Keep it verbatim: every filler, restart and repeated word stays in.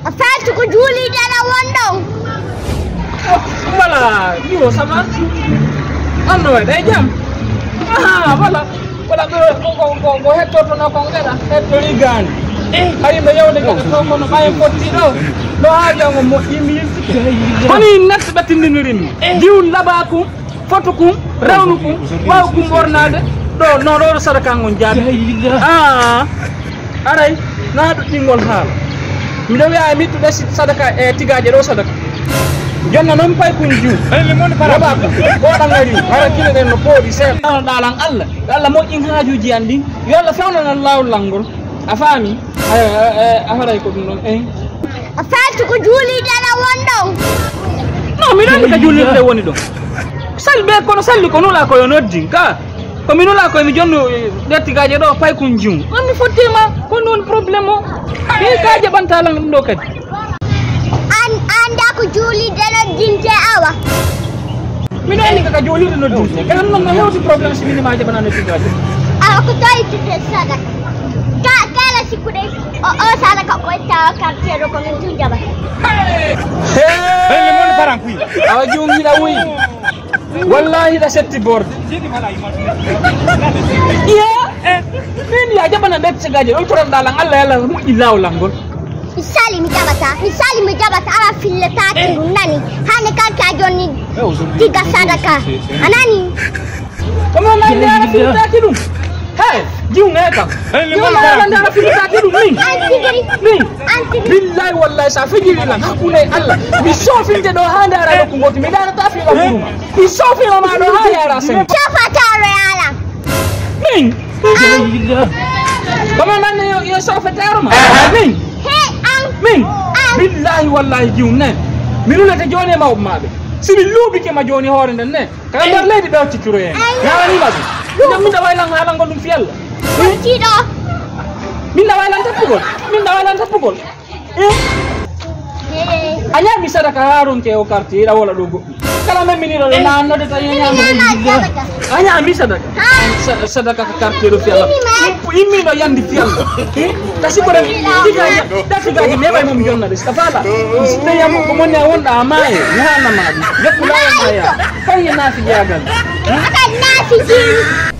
A faati ko juuliiɗo aɗa won ɗon? Voilà, Djibo, ça va? An no waɗi, e jam? Aha, voilà. Voilà, ɓe, ko, ko, ko, ko hettotono kon gaɗa, hettori gaani. Eh. Hay no yewde gaɗa to kono ɓayen fotti ɗo. No haa jango moƴƴi mi yilti. Kono in natti ɓe tindinirimmi. Eh. Diwun laɓa kum, fotu kum, rewnu kum, waw kum ɓornaade. Ɗo, no, ɗo, ɗo sadaka ngon jaabi. Ah. Aray, na ɗuɗɗingol haala. Miɗo wiya e miɗɗude si-, sadaka e tigaaje ɗo sadaka. Jonna noon pay kun juu. Waɗa ko, ko ɗan ngari, hara kile ɗen no pooɗi seeɗa. Ɗalan Allah, Allah moƴƴin haajuuji an ɗin. Yo Allah fewnanan laawol lan ngol. A faami? Ay, ay, ay, a haray ko ɗum ɗon, eh. A faati ko juuliiɗo aɗa won ɗon? Non, miɗo anndi ka juulirde woni ɗon. Salli ɓe, kono salli ko nula ko yo noddin ka. Ko mi nula ko mi jonno, eh, ɗettigaaje ɗo pay kun jum. On mi fottima, ko non problème o. Ɓe ka jaɓanta lan ɗum ɗo kadi. An, anda ko juulirde noddinte awa? Miɗo anndi ka juulirde noddinte. Kala non no hewti problème si minima jaɓana ɗettigaaje. Awa ko to ittete sadaka. Ka, kala sikkude o, o sadaka ko itta o quartier ɗo ko min tun jaɓa. Hey! Hey, le monde part en couille. Awa jum hiɗa wuyi. Wallahi ɗa setti borde. Iya. Min ya jaɓana nder cigaaji ɗon toran ɗalan Allah yalla moƴƴi laawol an ngol. Mi sali mi jaɓata, mi sali mi jaɓata, ala filletaake ɗum nani. Hande kalta jonni diga sadaka. A nani? Kono nande ala filletaake ɗum. Hey, jiw ne kam. Jiw ne ala filletaake ɗum min. An tigiri. Min. An tigiri. Billahi wallahi sa fijiri lan hakkunde Allah. Mi sofinte ɗo ha ndara nokku ngoti. Mi darata fi lan ɗum. Mi sofira ma ɗo ha yara sen. Sofataaro yala. Min. Kono nan yo, yo sofataaro ma. Min. He an. Min. An. Billahi wallahi jiw ne. Mi lulata joni e mawɓe maɓe. Si mi luubike ma joni hoore nden ne. Kala nder leydi ɓe occituro en. Ay. Yalani ma ɗum. Min da waylan halan ngol ɗum fiyalla. Min da waylan tappugol. Min da waylan tappugol. Eh? A ñaami sadaka haa ronke o quartier, iɗa wola ɗo goɗɗum. Kala men min iɗo ɗo na annode tawi a ñaami. A ñaami sadaka. Sa-, sadaka ka quartier ɗo fiyalla. Immi no yandi fiyalla. Eh? Kasi ko ɗen tigaaji, da tigaaji me ɓay mum jonna de. Sa fala. Si tawi am ko monni a wonɗa a maaye, mi haalna ma ɗum. Jokku laawol ma yaa. Fay e naafi jaagal. Aka naafi jini.